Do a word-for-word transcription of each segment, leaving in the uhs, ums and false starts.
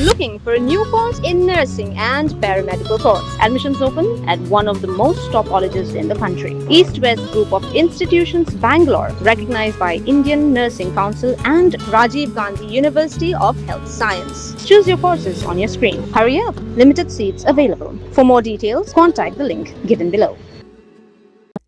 Looking for a new course in nursing and paramedical course? Admissions open at one of the most top colleges in the country. East West Group of Institutions, Bangalore, recognized by Indian Nursing Council and Rajiv Gandhi University of Health Science. Choose your courses on your screen. Hurry up, limited seats available. For more details, contact the link given below.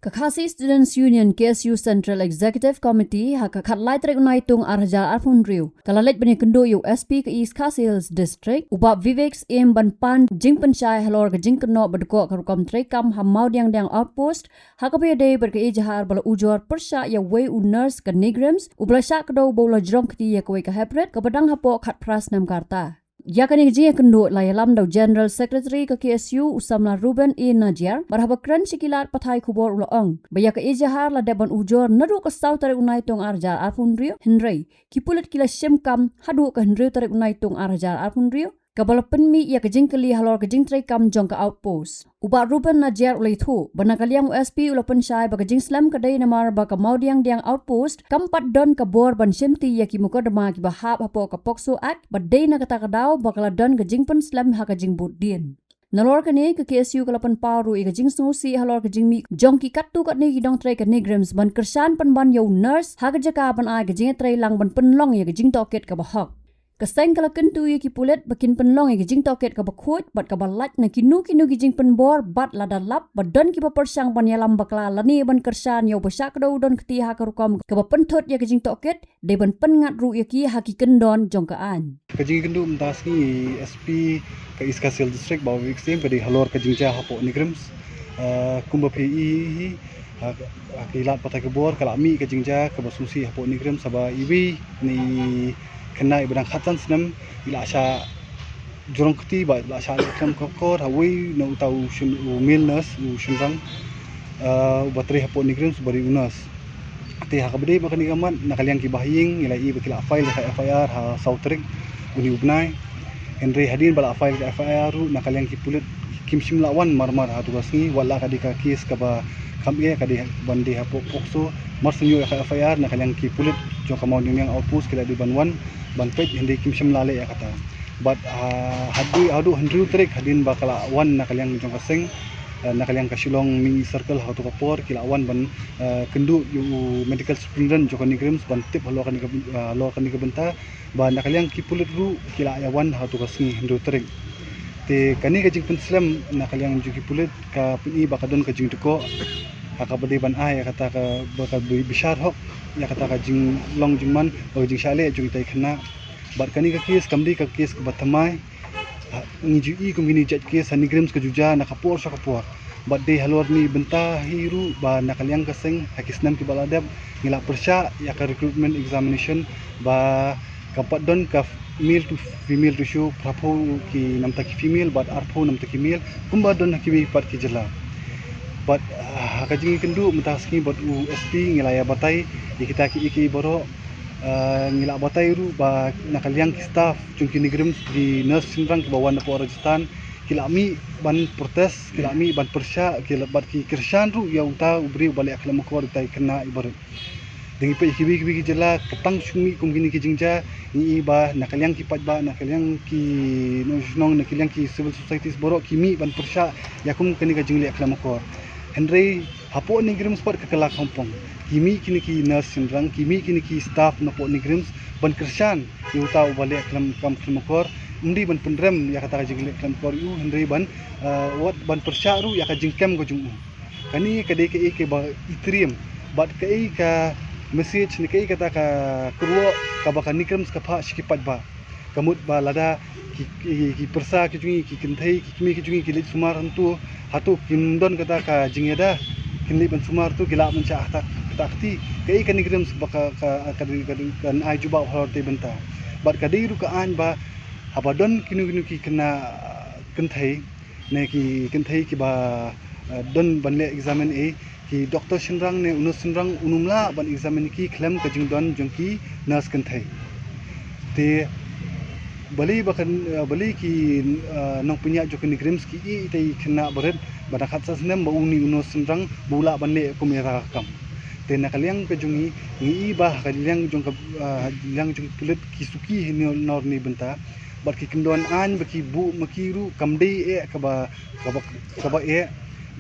Ka Khasi Students Union, K S U Central Executive Committee, ha ka khatlai tarik u Naitung ar hajar arphew hynriew, ka la leit ban ïakynduh ïa u S P ka East Khasi Hills District, u Bah Vivek Syiem, ban pan jingpynshai halor ka jingkynnoh ba dkoh ka rukom treikam ha Mawdiangdiang Outpost, ha kaba ïadei bad ka ejahar ba la ujor pyrshah ïa uwei u nurse ka NEIGRIHMS, uba la shah kdew ba u la jrong kti ïa kawei ka heprit kaba dang hapoh khatphra snem ka rta. Ïa kane ka jingïakynduh la ïalam da u General Secretary ka K S U, u samla Reuben A Najiar, bad haba kren sha ki lad pathai khubor u la ong ba ïa ka ejahar la dep ban ujor naduh ka saw tarik u Naitung ar hajar arphew hynriew, hynrei ki pulit ki la shim kam haduh ka hynriew tarik u Naitung ar hajar arphew hynriew, kaba la pynmih ïa ka jingkylli halor ka jingtreikam jong ka outpost. U Bah Reuben Najiar u la ïathuh ba na ka liang u S P u la pynshai ba ka jingslem ka dei namar ba ka Mawdiangdiang Outpost kam pat don ka bor ban shimti ïa ki mukotduma kiba hap hapoh ka POCSO Act, bad dei na kata ka daw ba ka la don ka jingpynslem ha ka jingbud dien. Nalor kane, ka K S U ka la pynpaw ruh ïa ka jingsngewsih halor ka jingmih jong ki katto katne ki nongtrei ka NEIGRIHMS ban kyrshan pynban ïa u nurse ha ka jaka ban ai ka jingïatreilang ban pynlong ïa ka jingtohkit kaba hok. Ka seng ka la kyntu ïa ki pulit ba kin pynlong ïa ka jingtohkit kaba khuid bad kaba lait na kino kino ki jingpynbor, bad lada lap ba don kiba pyrshang ban ïalam bakla lane ban kyrshan ïa uba shah kdew u don kti ha ka rukom kaba pynthut ïa ka jingtohkit, dei ban pynngat ruh ïa ki ha ki kyndon jong ka aiñ. Ka jingïakynduh mynta ka sngi, S P ka East Khasi Hills District, Bah Vivek Syiem, ka dei halor ka jingjia hapoh NEIGRIHMS. Ah, kumba phi i hi, ha, ha ki lad pathai khubor, ka la mih ka jingjia kaba sngewsih hapoh NEIGRIHMS, haba iwei na i khynnah iba dang khatsan snem i la shah jrong kti bad la shah leh khlem ka mukor ha uwei na uta u shyn-, u male nurse, u shynrang, ah, uba trei hapoh NEIGRIHMS, uba dei u nurse. Te ha kaba dei bad kane ka mat, na ka liang ki bahaïing ngi la i ba ki la file ïa ka F I R ha saw tarik une u bnai. Hynrei hadien ba la file ïa ka F I R ruh, na ka liang ki pulit kim shym la wan marmar ha tu ka sngi, wat la ka dei ka case kaba kham eh, ka dei ban dei hapoh POCSO. Mar shu ïoh ïa ka F I R, na ka liang ki pulit jong ka Mawdiangdiang Outpost ki la dei ban wan ban peit, hynrei kim shym la leh ïa kata. Bad, ah, haduh, haduh hynriew tarik hadien ba ka la wan na ka liang jong ka seng, ah, na ka liang ka Shillong Mini Circle ha tu ka por, ki la wan ban, ah, kynduh ïa u medical superintendent jong ka NEIGRIHMS ban tip halor kane ka, ah, halor kane ka bynta, ba na ka liang ki pulit ruh ki la ïa wan ha tu ka sngi hynriew tarik. Te kane ka jingpynslem na ka liang jong ki pulit ka pyni ba ka don ka jingdkoh ha kaba dei ban ai ïa kata kaba ka bi-, bishar hok ïa kata ka jinglong jingman bad ka jingshah leh jong ita i khynnah. Bad kane ka case kam dei ka case kaba thymmai. Ha, ngi ju i kum kine jait case ha NEIGRIHMS ka ju jia na ka por sha ka por. Bad dei halor kane ka bynta hi ruh ba na ka liang ka seng ha ki snem kiba la dep ngi la pyrshah ïa ka recruitment examination ba kam pat don ka male to female ratio, phraphew ki namta ki female bad arphew namta ki male, kumba don ha kiwei pat ki jylla. Bad, ah, ha ka jingïakynduh mynta ka sngi bad u S P ngi la ïa batai ïa kita kiei kiei baroh. Ah, ngi la batai ruh ba na ka liang ki staff jong ki NEIGRIHMS, ki nurse shynrang kiba wan napoh Rajasthan, ki la mih ban protest, ki la mih ban pyrshah, ki la, bad ki kyrshan ruh ïa uta u briew uba leh khlem akor ïa kita i khynnah iba rit. Da ngi peit ïa kiwei kiwei ki jylla, ka tang shu mih kum kine ki jingjia, ngi i ba na ka liang ki paidbah, na ka liang ki nongshong shnong, na ka liang ki civil societies baroh ki mih ban pyrshah ïa kum kane ka jingleh khlem akor. Hynrei hapoh NEIGRIHMS pat ka kylla khongpong. Ki mih kine ki nurse shynrang, ki mih kine ki staff napoh NEIGRIHMS ban kyrshan ïa uta uba leh khlem kam khlem akor, ym dei ban pynrem ïa kata ka jingleh khlem akor ïa u, hynrei ban, eh, wat ban pyrshah ruh ïa ka jingkem ka jong u. Kane ka dei kaei kaba itriem bad kaei ka message ne kaei kata ka kyrwoh kaba ka NEIGRIHMS ka phah sha ki paidbah. Ka mut ba lada ki, ki, ki pyrsa ki jong ngi, ki kynthei, ki kmie ki jong ngi ki leit sumar hangto, hato kin don kata ka jingïada, kin leit ban sumar to, ki lah ban shah ha kata, kata ka kti. Kaei ka NEIGRIHMS ba ka, ka, ka, ka, kan ai jubab halor kata ka bynta. Bad ka dei ruh ka aiñ ba haba don kino kino ki khynnah kynthei, ne ki kynthei kiba, eh, don ban leh examen A, ki doktor shynrang ne u nurse shynrang un ym lah ban examen ïa ki khlem ka jingdon jong ki nurse kynthei. Te balei ba kan, eh, balei ki, eh, nongpynïaid jong ka NEIGRIHMS ki ïeh ïa ita i khynnah barit ba dang khatsan snem ba une u nurse shynrang ba u lah ban leh kum ïa kata ka kam. Te na ka liang ka jong ngi, ngi i ba ha ka liang jong ka, eh, liang jong ki pulit ki suki hi na, na kane ka bynta. bad ki kyndon aiñ ba ki buh ma ki ruh kam dei eh kaba, kaba, kaba eh.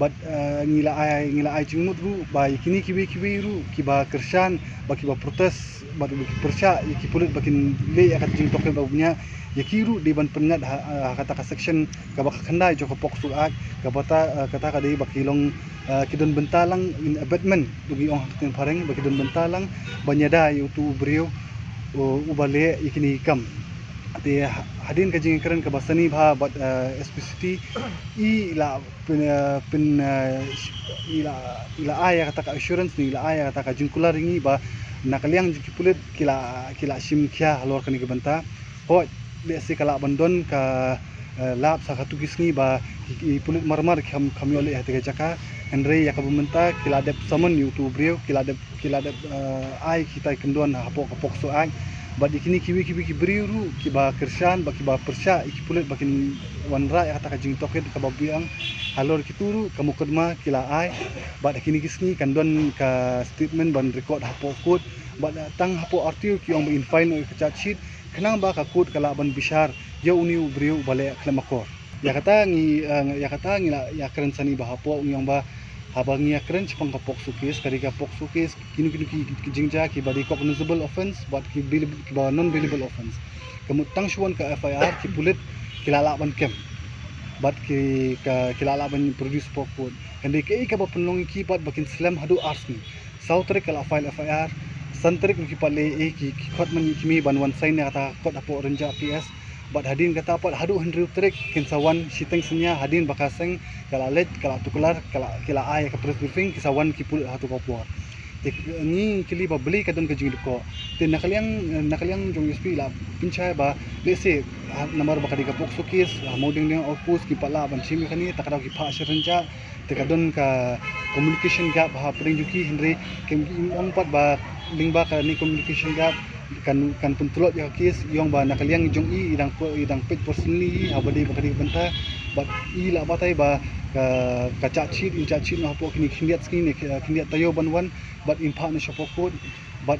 Bad, eh, ngi la ai, ngi la ai jingmut ruh ba ïa kine kiwei kiwei ruh kiba kyrshan bad kiba protest bad ba ki pyrshah ïa ki pulit ba kin leh ïa ka jingtohkit ba bniah, ïa ki ruh dei ban pynngat ha, ha kata ka section kaba khyndai jong ka POCSO Act, kaba ta, eh, kata ka dei ba ki long, eh, ki don bynta lang in abetment, ba ngi ong ha ka ktien phareng, ba ki don bynta lang ban ïada ïa uto u briew u, uba leh ïa kine ki kam. Te ha-, hadien ka jingkren kaba sani bha bad, eh, S P C T i la pyn, eh, pyn, eh, i la, i la ai ïa kata ka assurance ne i la ai ïa kata ka jingkular ïa ngi ba na ka liang jong ki pulit ki la, ki la shim khia halor kane ka bynta. Hooid, lehse ka lah ban don ka, eh, lapse ha katto ki sngi ba ki, ki pulit marmar ki kham, kham ïoh leh ha kata ka jaka. Hynrei ïa kaba mynta ki la dep summon ïa uto u briew, ki la dep, ki la dep, eh, ai kita ki kyndon hapoh ka POCSO Act. Bad ïa kine kiwei kiwei ki briew ruh kiba kyrshan bad kiba pyrshah ïa ki pulit ba kin wanrah ïa kata ka jingtohkit kaba biang halor kito ruh ka mukotduma ki la ai. Bad ha kine ki sngi kan don ka statement ban record hapoh court. Bad tang hapoh R T O ki ong ba in file noh ïa ka charge sheet khnang ba ka court ka lah ban bishar ïa une u briew uba leh khlem akor. Ïa kata ngi, eh, ïa kata ngi la ïakren sani bha hapoh, ngi ong ba haba ngi ïakren shaphang ka POCSO case, ka dei ka POCSO case, kino kino ki, ki jingjia kiba dei cognizable offence bad ki bail-, kiba non bailable offence. Ka mut tang shu wan ka F I R ki pulit ki la lah ban kem bad ki, ka, ki la lah ban produce hapoh court. Hynrei kaei kaba pynlong ïa ki pat ba kin slem haduh ar sngi. Saw tarik ka la file F I R, san tarik ruh ki pat leh, eh, ki, ki khot man ïa i kmie ban wan sign ïa kata ka kot hapoh Rynjah P S. Bad hadien kata pat haduh hynriew tarik kin sa wan shiteng synñia hadien ba ka seng ka la leit, ka la tuklar, ka la, ki la ai ïa ka press briefing, ki sa wan ki pulit ha kato ka por. Te ngi kylli ba balei ka don ka jingdukok. Te na ka liang, na ka liang jong S P la pynshai ba lehse, ha, namar ba ka dei ka POCSO case, ha Mawdiangdiang outpost kim pat lah ban shim ïa kane, te ka daw ki phah sha Rynjah, te ka don ka communication gap hapdeng jong ki, hynrei kim, kim ong pat ba lyngba kane communication gap kan, kan pyntlot ïa ka case, i ong ba na ka liang jong i, i dang peit, i dang peit personally haba dei ba ka dei ka bynta. Bad i la batai ba ka, ka charge sheet, in charge sheet noh hapoh kine khyndiat sngi ne khyndiat taïew ban wan, bad in phah noh shapoh court. Bad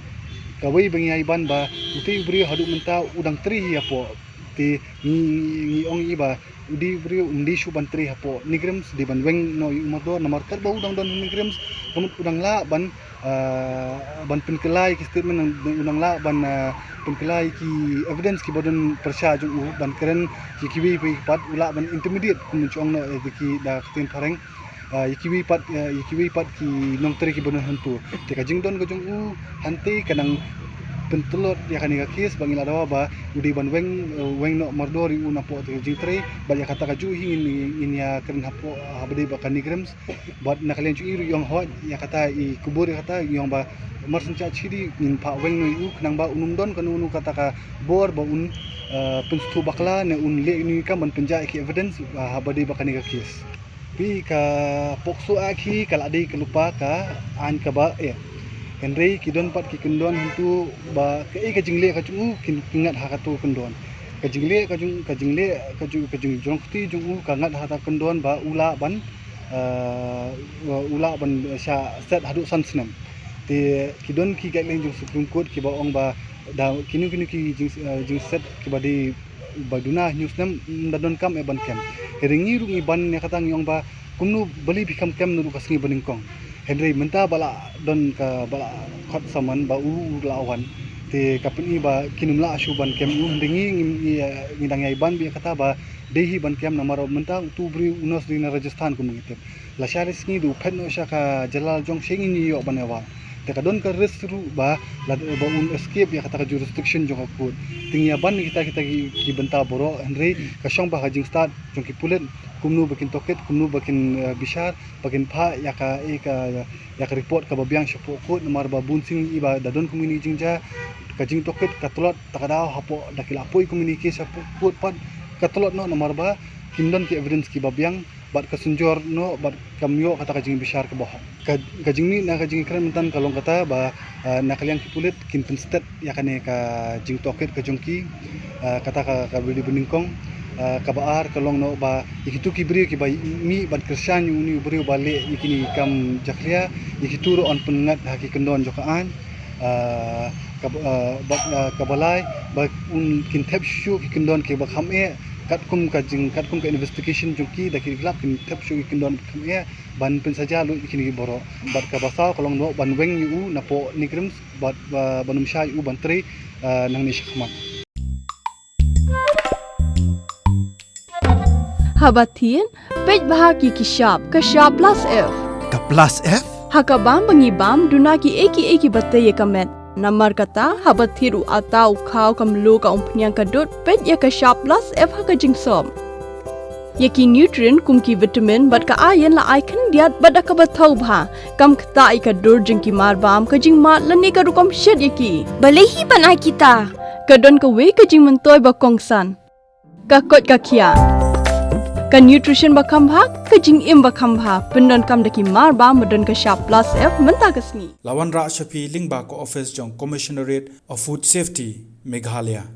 kawei ba ngi ai ban ba utei u briew haduh mynta u dang trei hi hapoh. Te ngi, ngi, ngi ong ïa i ba u dei u briew um dei shuh ban trei hapoh NEIGRIHMS, dei ban weng noh ïa u mardor, namar katba u dang don ha NEIGRIHMS ka mut u dang lah ban, ah, ban pynkylla ïa ki statement, u dang lah ban, ah, pynkylla ïa ki evidence kiba don pyrshah jong u, ban kren ïa kiwei pat, u lah ban intimidate, kum jong u ong noh ïa ki da ka ktien phareng. Ah, ïa kiwei pat, ah, ïa kiwei pat ki nongtrei kiba don hangto. Te ka jingdon ka jong u hangtei ka nang pyntlot ïa kane ka case ba ngi la dawa ba u dei ban weng, eh, weng noh mardor ïa u napoh ka jingtrei. Bad ïa kata kajuh hi ngin, ngin ïakren hapoh, ah, haba dei ba ka NEIGRIHMS. Bad na ka liang jong i ruh i ong hooid ïa kata, i kubur ïa kata, i ong ba marshen charge sheet hi ngin phah weng noh ïa u khnang ba un ym don kano kano kata ka bor ba un, eh, pynsngewthuh bakla ne un leh ïa une u kam ban pynjah ïa ki evidence, ah, haba dei ba kane ka case. Phi, ka POCSO Act hi ka la dei ka lypa ka aiñ kaba eh. Hynrei ki don pat ki kyndon hangto ba kaei ka jingleh ka jong u ki, ki ngat ha kato ka kyndon. Ka jingleh ka jong, ka jingleh ka jong, ka jingjrong kti jong u ka ngat ha kata ka kyndon ba u lah ban, eh, u lah ban shah set haduh san snem. Te ki don ki guideline jong Supreme Court kiba ong ba da kino kino ki jing, eh, jingset kiba dei ba duna hynñiew snem, mm, da donkam eh ban kem. Hynrei ngi ruh ngi ban ïa kata, ngi ong ba kumno, balei phi kham kem naduh ka sngi banyngkong. Hynrei mynta ba la don ka, ba la khot summon ba u, u la wan. Te ka pyni ba kin ym lah shuh ban kem u, hynrei ngi, ngi, ngi, eh, ngi dang ïai ban beit ïa kata ba dei hi ban kem, namar mynta uto u briew u nongshong shnong na Rajasthan kumba ngi tip. Lashai lashisngi da u phet noh sha ka jylla la jong, shane ngin ïoh ban ïawad. Te ka don ka risk ruh ba, la, ba un escape ïa kata ka jurisdiction jong ka court. Te ngi ïa ban kita, kita ki, ki bynta baroh, hynrei ka shong ba ka jingstad jong ki pulit, kumno ba kin tohkit, kumno ba kin, eh, bishar, ba kin phah ïa ka, eh, ka, ïa ka report kaba biang shapoh court, namar ba bun sien i ba da don kumne ki jingjia, ka jingtohkit ka tlot, ta ka daw hapoh, da ki la poi kumne ki case shapoh court pat, ka tlot noh namar ba kim don ki evidence kiba biang, bad ka synjor noh, bad kam ïoh kata ka jingbishar kaba hok. Ka, ka jingmih na ka jingkren mynta ka long kata ba, ah, na ka liang ki pulit kin pynstet ïa kane ka jingtohkit ka jong ki, ah, kata ka, ka bri banyngkong, ah, kaba ar ka long noh ba ïa kito ki briew kiba mih ban kyrshan ïa une u briew ba leh ïa kine ki kam jakhlia, ïa kito ruh yn pynngat ha ki kyndon jong ka aiñ, ah, Ka, uh, bad, uh, kaba lai ba un kin thep shuh ki kyndon kiba kham eh, katkum ka jing, katkum ka investigation jong ki da ki lap kin thep shuh ki kyndon kham eh ban pynsaja lut ïa kine ki baroh. Bad kaba saw ka long noh ban weng ïa u napoh NEIGRIHMS bad, uh, ban ym shah ïa u ban trei, uh, nangne shakhmat. Haba thied, peit bha ki ki shap, ka shap plus F. Ka plus F? Ha ka bam ba ngi bam, duna ki ei ki ei kiba tei ïa ka met. Namar kata, haba thied u atta, u khaw, ka mluh, ka umphniang, ka dud, peit ïa ka shap plus F ha ka jingsop. Ïa ki nutrient kum ki vitamin bad ka iron la ai khyndiat bad da kaba thaw bha. Kam ktah ïa ka dur jong ki marbam, ka jingmad lane ka rukom shet ïa ki. Balei hi ban ai kita? Ka don kawei ka jingmyntoi ba kongsan. Ka koit ka khiah. Ka nutrition ba kham bha, ka jingim ba kham bha. Pyndonkam da ki marbam ba don ka shap plus F mynta ka sngi. La wanrah sha phi lyngba ka office jong Commissionerate of Food Safety, Meghalaya.